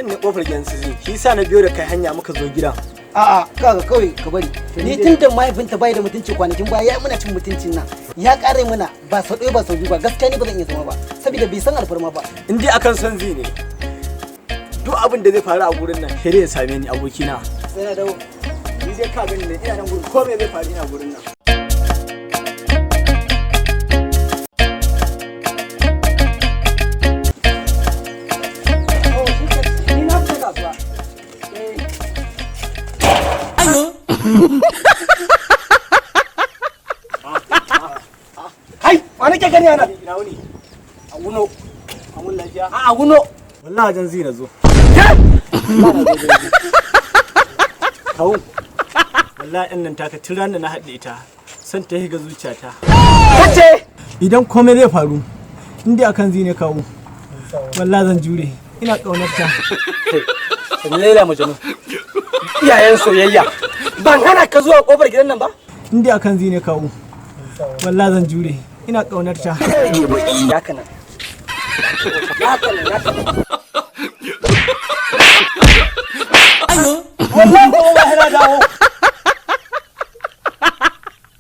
ne kofar gidan su zai. Shi yasa na biyo da kai hanya muka zo gidan. A'a, kaga, kawai ka bari. Ni tun da mahaifinta bai da mutunci, kwanakin baya ya muna cin mutuncin nan. Ya kare mana ba sau ɗaya ba sau biyu ba. Gaskiya ni ba zan iya zama ba, saboda bai san alfarma ba. In dai akan son zai ne, duk abin da zai faru a gurin nan sai dai ya same ni, abokina. Sai na dawo. Ni dai ka gani ne, ina nan gurin, ko me zai faru ina gurin nan. Oh, shi ke, ni na fita kasuwa. Eh. Kai, wa nake gani ana? Ina wuni? A wuno. Amun lafiya? A wuno. Wallahi wajen zai na zo. Kawu. Wallahi ɗan nan taka, tun ranar da na haɗe ita, son ta higa zuciyata. Kace? Idan komai zai faru, in dai akan zai ne kawu, wallahi zan jure. Ina ƙaunar ta. Laila Majnun. Iyayen soyayya. Ban hana ka zuwa kofar gidan nan ba? In dai akan zai ne kawu, wallahi zan jure. Ina ƙaunar ta. Ya kana. Ya kana, ya kana.